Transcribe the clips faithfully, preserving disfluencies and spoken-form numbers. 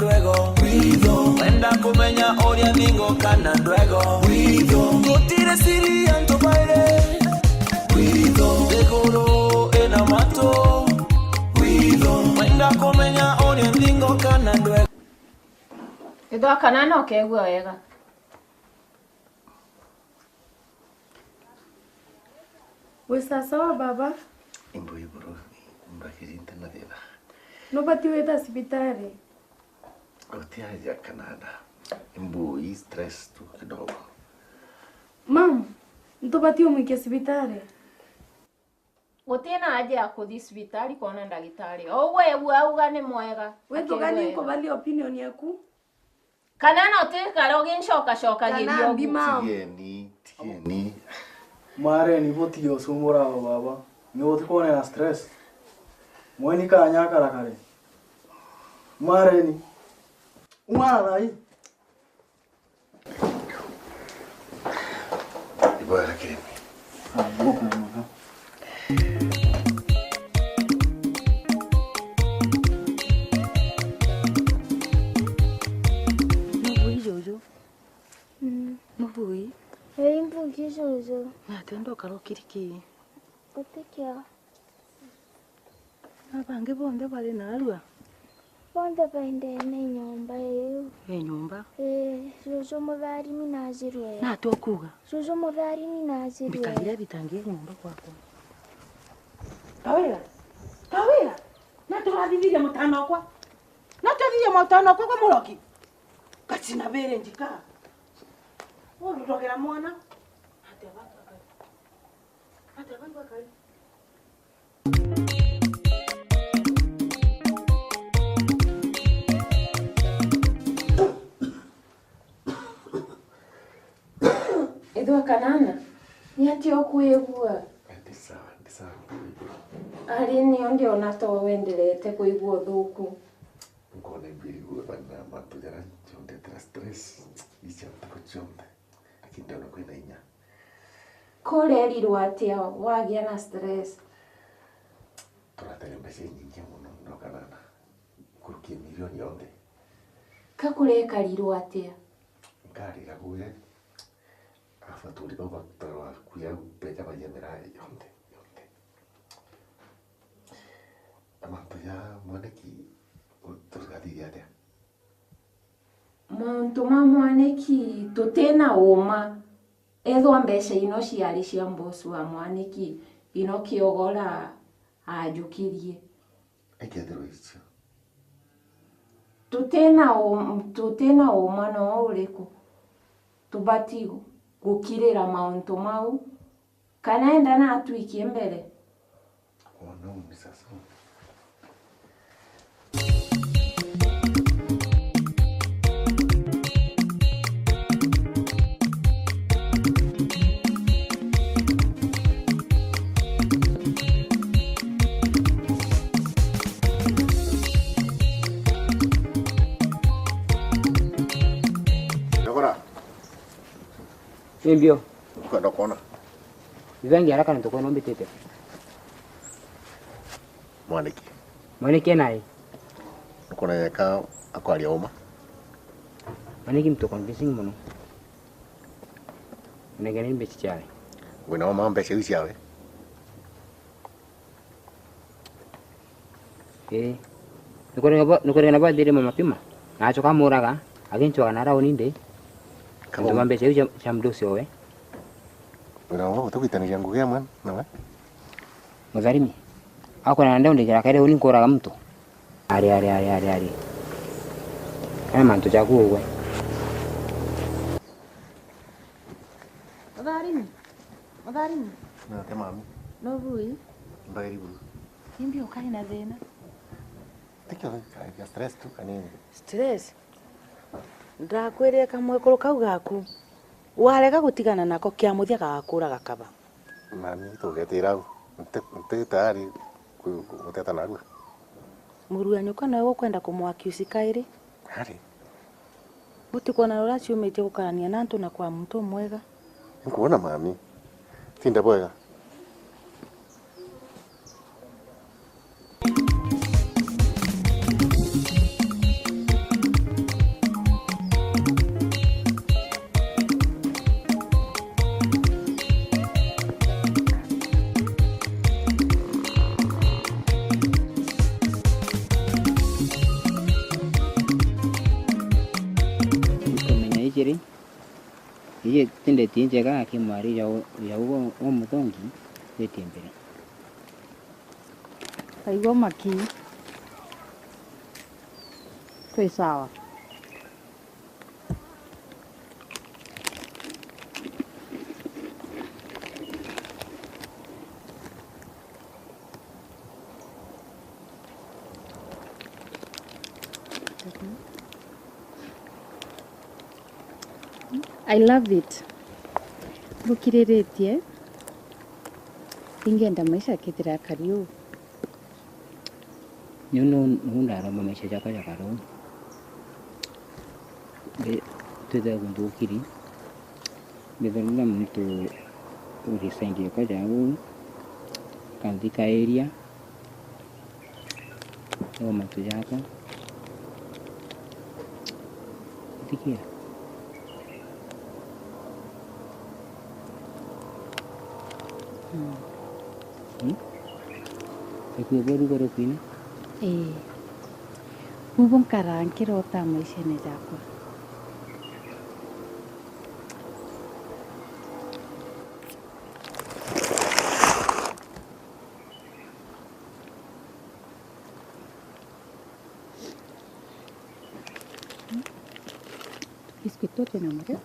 Ndwego, witho. Wenda kumenya uria ningo kana ndwego, witho. Gutiri siri antu bairi, witho. Nthiguru ina matu, witho. Wenda kumenya uria ningo kana ndwego. Ithwa kana no kegua wega. Wi sawa sawa, baba? Imbu iburu, mbakiri nte na thina. Nubati wita cibitari? Uti aja Kanada. Imbu i stress tu kidogo. Mam, ntubati umwikia cibitari? Guti na aja ya kuthi cibitari kwona ndagitari. O uguo egua auga ni mwega. Withugani, akegua ega. Nkubali opinion yaku. Kana no tikare ugincokacokagiria uguo. Kana mbi, ma'am. Tigeni, tigeni. Mwareni, butige ucumbura aba baba. Ni utikwonera stress. Mweni kanya akarakare. Mwareni. Umara thai. Ibwega kirimi. Ah, buka maka. Nubui juju? Mm. Nubui? Ii, mbugi juju. Nate ndokara ukiri ki? Utikio. Na bangi bonthe bari narua? Bonthe baendene nyomba iu. E nyomba? Ii, juju mutharimi najirwe. Nate ukuga? Juju mutharimi najirwe. Mbikagira bitangi nyomba kwakwa. Kawira! Kawira! Nate urathithirie mutana okwa? Nate uthithia mutana okwa kwa muroki? Gacina bere njika. Urutogera mwana. Nate abakakari. Nate abakakari. Ithwa Kanana, ni atia ukwigua? Ndi sawa, ndi sawa. Ari nio ndiona to wenderete kwigua uthuku. Nkona imbiri guo bana mantu jara nchondetera stress, icia ntuku cionthe. Lakini ndona kwina inya. Kurerirwe atia wagia na stress? Turatere mbeca inyingi mono, no Kanana. Nkuruki ya milioni yonthe. Ka kurekarirwe atia? Nkarira kuria, abaturi bau batarwa kuria mbeca baria mera yonthe, yonthe. Na mantu ja mwaniki, u-, tugathithia atia? Mauntu ma mwaniki tutina uma. Ethwa mbeca ino ciari cia mbosi wa mwaniki, ino Kiogora ajukirie. Ikethirwa icio. Tutina um-, tutina uma no uriku. Tubati gukirira mauntu mau. Kana enda na atwikie mbere? Kwona uni sasa. Thogora. Ni mbio. Ukwenda kuona? Ithengi haraka nitukwona umbitite. Mwaniki. Mwaniki nai? Ukwona yeka akwaria uma? Mwaniki mtu confusing muno. Unengene mbeca ciawe. Wina uma mbeca iu ciawe? Ii. Nukurega ba-, nukurega na bathire mama pima. Na acoka amuraga, agincwaga na rauni ndi. Kabo. Ntu ba mbeca iu cia, cia mdosi owe. Wira wa gutugwitaniria ngugi amwe nawe. Mutharimi. Akwona na ndeo ndikira kaire uni nkuraga muntu. Ari, ari, ari, ari, ari. Kana mantu jaku ugwe. Mutharimi. Mutharimi. Nate mami. No bui. Mbagiri buru. Imbi ukai na thina. Tikio, stress tu kanini. Stress? Ndakwirire kamwekuru kau gaku. Warega gutigana nako kia muthia gagakuraga kaba. Mami, tugetira au. Nti, nti tayari ku-, ku-, guteta narua. Muru wa nyukwa nawe ukwenda kumwaccuse kairi? Ari. Butikwona uria aciumitie gukarania na antu na kwa muntu umwega? Nkuona mami. Tinda bwega. Iji ti ndeti injega, aki mwari jau, jau wa, wa muthongi, betie mbere. Kaigua maki. Twi sawa. I love it. Bukiriritie. Ingenda maisha akithira akari uu. Niu nu, nu ndaromba maisha jakwa ja karuu. Ndi, twithire kunthukiri. Mbithira na muntu urisaindia kwa jau, kanthi ka area. Uu mantu jakwa. Thikia. Mm. Hmm? Ekue bweru bweru kwina? Ii. Bubu nkara nkirota maishene jakwa. Biscuit tu twina murio.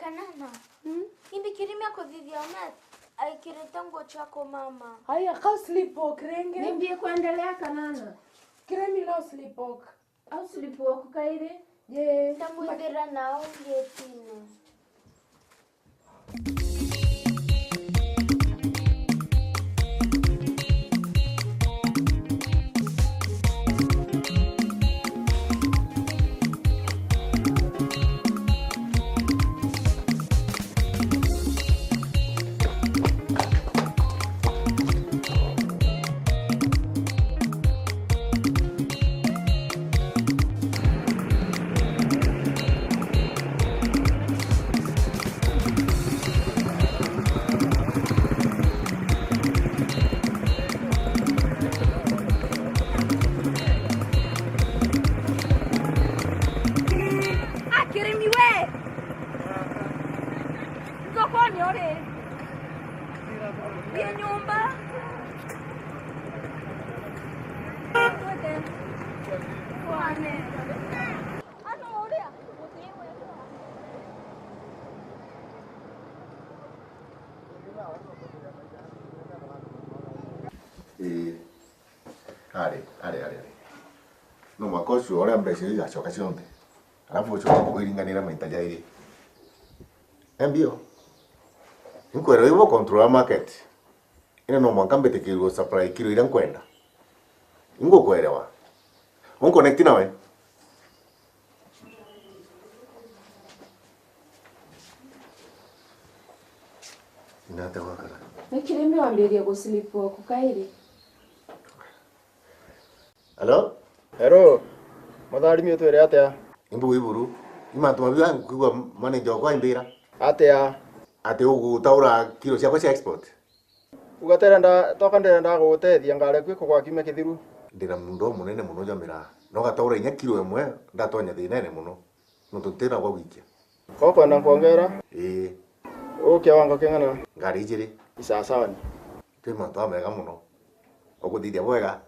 Kanana, hmm? Indi Kirimi akuthithia Omet aikirite nguo cia kumama. Haya, ka sleepwalk ringi. Nimbi kuendelea, Kanana? Kirimi no sleepwalk. Au sleepwalk kairi? Yee. Ndamwithira nau ngetine. Akirimi we! Thokoni uri? Thii nyumba. Twende. Twane. Ano uria? Ii. Ari, ari, ari, ari. No mwaka ucio uria mbeca iu igacoka cionthe. Alafu ucoke kwiringanira maita jairi. Embio. Inkwera ibo control market. Ina no mwanka mbitikirwe supply kilo iria nkwenda. Ingukwerewa. Unconnect nawe. Inate wakara. Nikiri mbiwambirie gu sleepwalk kairi. Hello? Hello. Mutharimi utwire atia? Imbu iburu. Imantu mabiu ankwigua manager wakwa aimbira. Atia? Ati ugutaura kilo ciakwa cia export. Ugatere nda, toka ndenda gugutethia ngare kwi kugwa kiumia kithiru. Ndina muunda umunene muno jwa miraa. No gataura inya kilo imwe ndatonya thinene muno. Nontu ntina gwa gwikia. Ko kwenda nkwongera? Ii. Ukia wango king'ana? Ngari ijiri. Isasawa ni. Twi mantu amega muno. Ukuthithia bwega.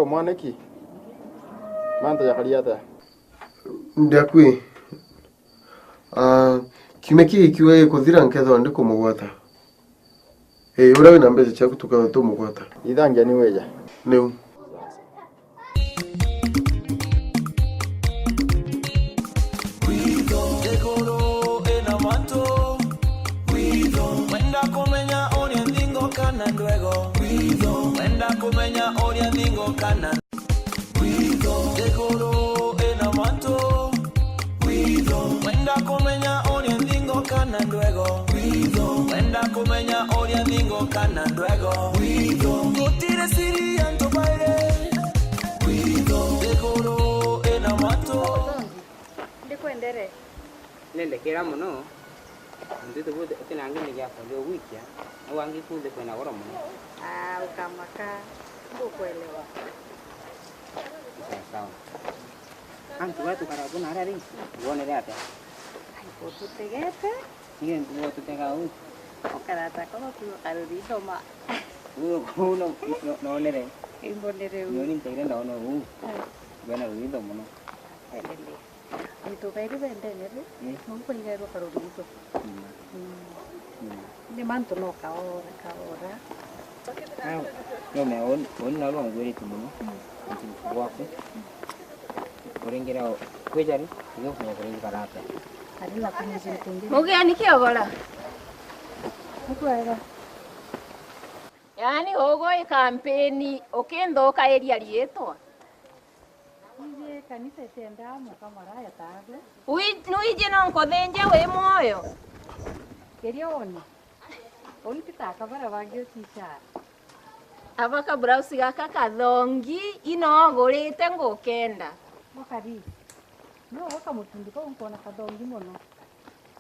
Mwaniki, mantu jakari atia? Ndakwi. Ah, kiumia kii kiuga gikuthira, nkethirwa ndikumugwata. Ii, uria wina mbeca ciaku tukethirwa tumugwata. Ithangia ni wija. Niu. Kwitho, iguru ina mantu. Kwitho, wenda kumenya uria nthingo kana ndwego. Kwitho, wenda kumenya uria nthingo kana. Kwitho, iguru ina mantu. Kwitho, wenda kumenya uria nthingo kana ndwego. Kwitho, wenda kumenya uria nthingo kana ndwego. Kwitho, gutiri siri antu bairi. Kwitho, iguru ina mantu. Ndikwendere. Nendekera mono, nontu itu buti uti na ngi ni giakwa gia gwikia, na wangi kunthe kwina goro mono. Ah, ukamaka, ngukwelewa. Sawa sawa. Antu baria tukaraga bo naria ri, wonere atia? Ai, bo tutegete. Ni antu bo tutega u. Ukarata koro tu ukarurithoma. Uu, uu no, no, nonere. Imbonere u. Nyoni ntaire ndona u. Ai. Bena ruitho mono. Elele. Antu bairi bendene ri, mm, nau baigairwe karurithwa. Mm. Mm. Mm. Ni mantu no kaora, kaora. Ah, no mea uni, uni narua ngwirite mono. Mm. Antu bwaku. Kuringira kwija ri, igo kumenya kuringi karata. Ari na kunyiji nkungi. Mugeni kiogora. Ni kwega. Yaani, ugwe kampeni, ukinthuka iria riitwa. Iji kanisa itiendaa muka maraya taagwe. Wi-, nwiji no nkuthinje wi mwoyo? Keria wone. Uni ti ta kabara bangi ucicara. Aba ka blouse gaka kathongi, ino ugurite ngukenda. Mukari. No gaka mutundi kau nkona kathongi mono.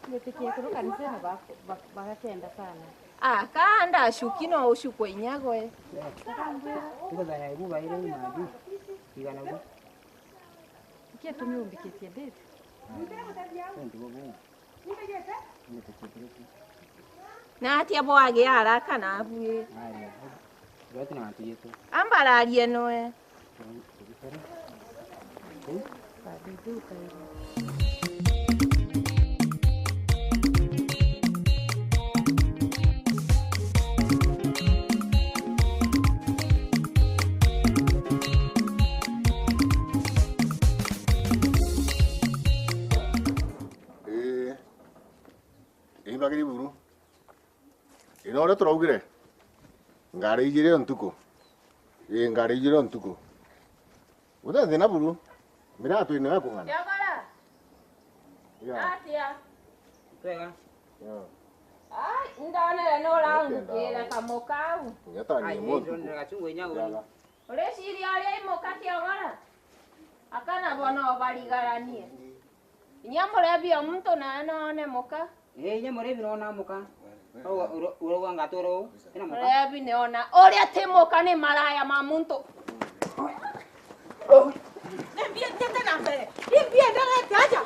Gwitikia kuru kanisene ba-, ba-, bagakenda sana. Ah, ka ndacuki no ucukwe inya gwe. Nguthaira ibu baire imathi. Igana bu. Niki itumi umbikitie date? Nontu bwa buu. Nitukitiriki. Na atia bwagia araka na abui? Ari, bwati na antu yetu. Amba ararie noe. Ii. Ii, mbagiri buru. Ii, no uria turaugire. Ngari ijiri o ntuku. Ii, ngari ijiri o ntuku. Guti thina buru. Miratu ino ya kung'ana. Kiogora. Ya. Atia? Twega. Ya. Ai, ndonere no urangukire kamuka au. Kinya ta ni muntu. Ndonere gachungu inya uri. Ureciria uria imuka kiogora? Akana bono barigaranie. Inya murebi o muntu nae noone muka. Ee, inya murebi noona muka. Urauga, urauga ngatwira uu, tina muka. Murebi niona uria ti muka ni maraya ma muntu. Ni mbia njete na mbere. Ni mbia ndarete aja.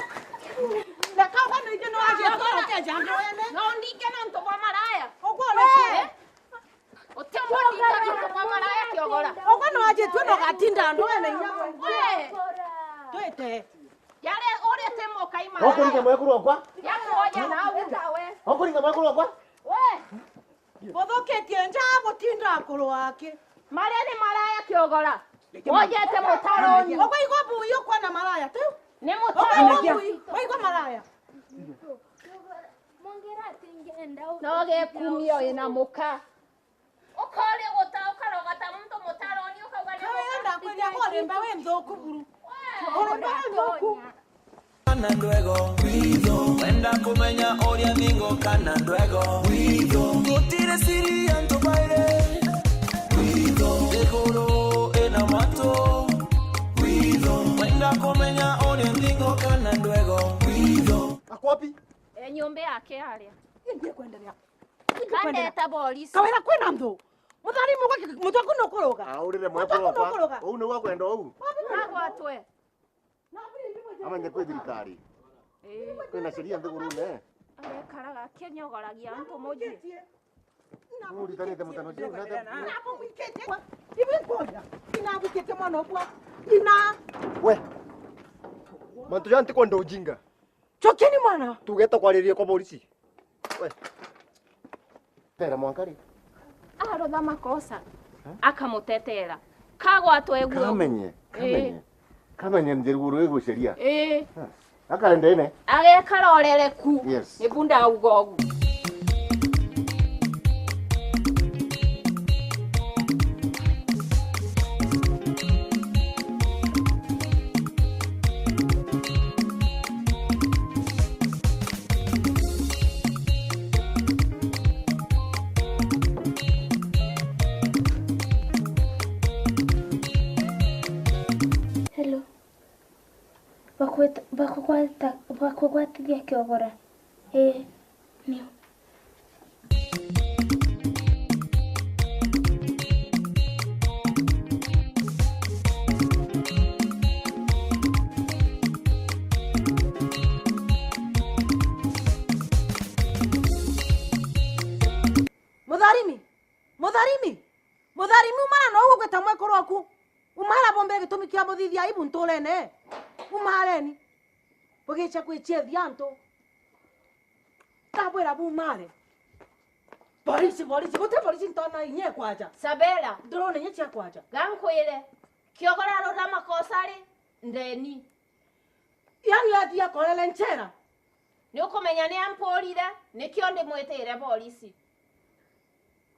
Na kauga no ije no aje toroke jambo wene. No ndike nontu bwa maraya. Uguo ni. Eh? Uti umwe ndika nontu bwa maraya kiogora. Uguo no aje tu no gatinda andu wene inya. We. Twite. Yare uri ti muka ima. Okuriga mwekuru okwa? Yakuoja na au. Okuriga mwekuru okwa? We. Buthukitie njaa butinda akuru aki. Maria ni maraya kiogora. Wojete mutaroni. Ogo igo buyu kwana maraya tu. Ni mutaroni. Ogo buyu, ogo maraya. No gekumio ina muka. Ukori guta ukarogota muntu mutaroni ukauga ni muka. Kawe ndakwiria ko urimba wi nthuku buru. We. Urimba wi nthuku. Kana ndwego. Kwitho, wenda kumenya uria nthingo kana ndwego. Kwitho, gutiri siri antu bairi. Kwitho, iguru ina mantu. Kwitho, wenda kumenya uria nthingo kana ndwego. Kwitho. Ako wapi? E, nyombe yake aria. Ndiye kuendelea. Kandeta borisi. Kawira kwina nthu. Muthari mugwa mutwe kuno kuruga. Aurire mwe kuroka. Uu niwe akwenda uu. Agwatwe. Amanye kwi thirikari. Ii. Kwina sheria nthigurune. Arekaraga akinyogoragia antu muji. Uritanite mutano ucio, urete- Nabo mwikite kwa. Ibi ngoja. Ina bikite mwana okwa. Ina. We. Mantu ja ntikwenda ujinga. Chokeni mwana. Tugeta kwariria kwa polisi. We. Tera mwanka ri? Arutha makosa. Eh? Akamutetera. Kagwatwa egwo. Kamenye, eh, kamenye. Kamenye ndiruguru iguceria. Eh. Akaendene. Agekara orereku. Yes. Nibu ndauga ugu. Hello. Bakweta-, bakugwata-, bakugwatithia kiogora? Ii, niu. Mutharimi! Mutharimi! Mutharimi, umara no ugwita mwekuru oku. Umara bombire gitumi kia buthithia aibu nturene. Umareni. Bugicha kwichethia antu. Ndabwira bumare. Polisi, polisi, guti polisi ntona inye kwaja. Sabela. Ndurone inye cia kwaja. Gankwire. Kiogora arora makosa ri, ndeni. Yani athia korere nchera. Ni ukumenya ni ampurire, nikio ndimwitire polisi.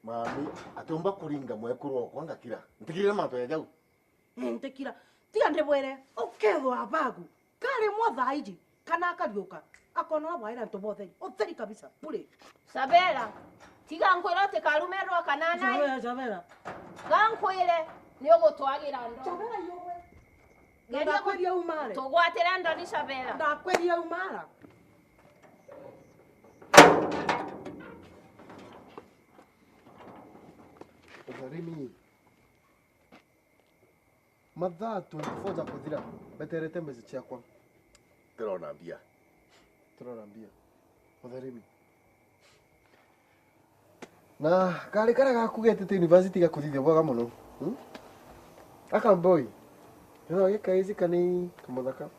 Mami, atiumba kuringa mwekuru okwa ngakira. Ntigirire mantu ya jau. Ntikira. Tiga ndibwire, ukethwa abagu. Kari mwa thaa iji, kana akariuka. Akona abwaira antu botheri. Utheri kabisa. Bure. Sabela, tiga nkwira uti karumerwa kana nai. Sabela, Sabela. Gankwire, ni ugutwagira ndo. Sabela, yogwe. Geria ku-, ndakweria umare. Tugwatire ndoni Sabela. Ndakweria umara. Utharimi. Mathaa twenty-four ja kuthira, mbeterete mbeca ciakwa. Tirona mbia. Tirona mbia. Utharimi. Na kari karia gaku getete university gakuthithia bwega mono. Hmm? Aka boy. Ino gikaici kani kamuthaka.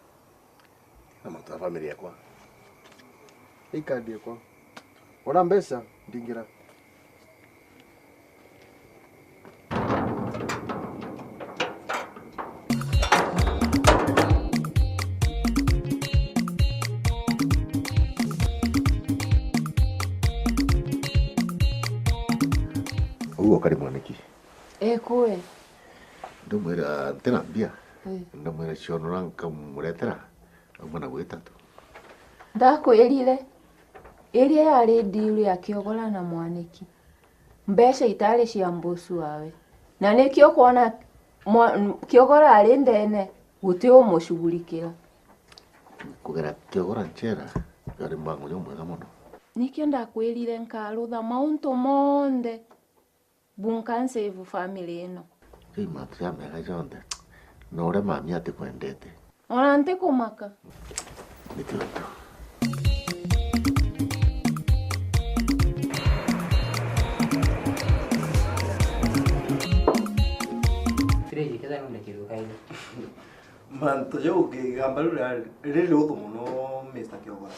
Na mantu ya family yakwa. Ikandi yakwa. Ona mbeca ndingira. Uguo kari mwaniki. Ekue. Ndamwira ntina mbia. Eh. Ndamwira cionora nkamuretera. Auma na gwita tu. Ndakwirire, iria yari deal ya Kiogora na Mwaniki, mbeca itari cia mbosi wawe. Na nikio ukwona mwa-, Kiogora ari ndene, guti umushughulikira. Kugera Kiogora nchera, yari mbango jumwega mono. Nikio ndakwirire nkarutha mauntu monthe. Bunka nsave family ino. Riu mantu ja mega jonthe, na uria mami atikwendete. Ona ntikumaka. Nikio tu. Fridge, ketha nonde kindu kairi. Mantu jau kigamba riu ria-, riri uthu mono, Mister Kiogora.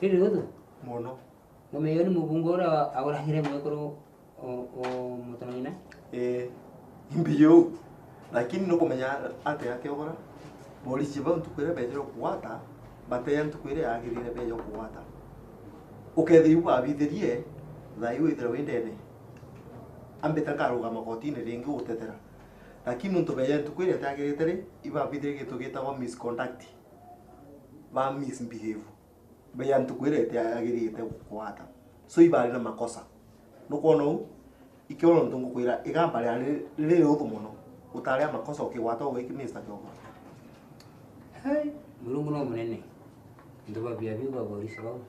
Riri uthu? Mono. Ngome iyo ni mubunge uria aguragire mwekuru o, o mutono ng'ina? Ii, imbi uu. Lakini nukumenya atia Kiogora? Borisi bau ntuku iria beejire gukugwata, bateya ntuku iria yaagirire beeje gukugwata. Ukethirwa ibabithirie, thaa iu withirwe wi ndene. Ambite nkarugama kotini ringi gutetera. Lakini nontu beeja ntuku iria itiagirite ri, ibabithirie gintu gitagwa misconduct. Ba misbehave. Beeja ntuku iria itiagirite gukugwata. So, ibaari na makosa. Nukwona uu? Ikio nontu ngukwira, igamba riari riri uthu mono. Utaari a makosa ukigwata ugwiki Mister Kiogora. Hei, Murungu no munene. Ntuba bia biu ba borisi bau.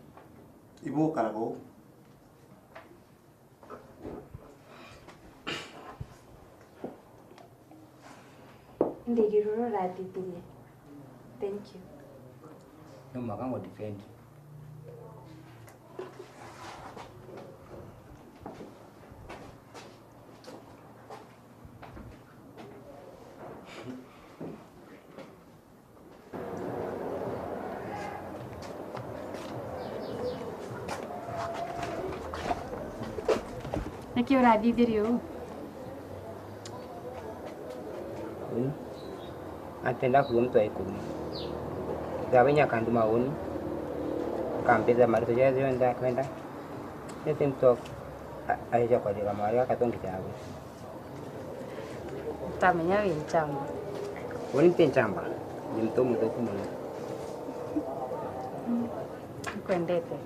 Ibu ukaraga uu. Ndigi ruria uratitirie. Thank you. No maka ngo defend. Niki urathithirie uu? Uu, atienda kuua muntu aikumi. Thaba inya akanduma uni, akampithia marito jaria jonthe akwenda. Nisi muntu a-, aija kwathika mwarika akathongi jawe. Utamenya wi nchamba. Uni nti nchamba, ni muntu umuthuku mono. Nkwendete.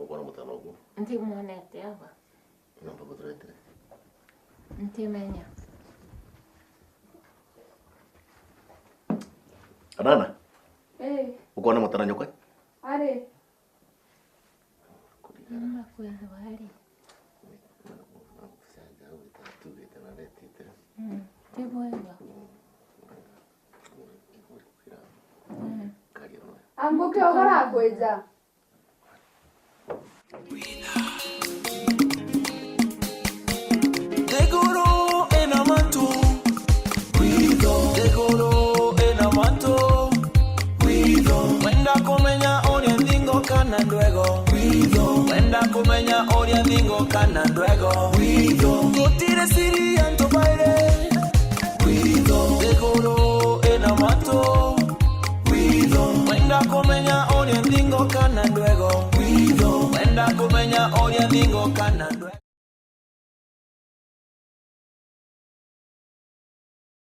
Ukwona mutano ugu? Ntimwonete aba. Namba kuturetire. Ntimenya. Anana? Eh. Ukwona mutana nyokwe? Ari. Mama kwithwa ari. Mm, ti bwega. Mm. Anguke ugara kwija. Nthiguru ina mantu. Nthiguru ina mantu. Wenda kumenya uria nthingo kana ndwego. Wenda kumenya uria nthingo kana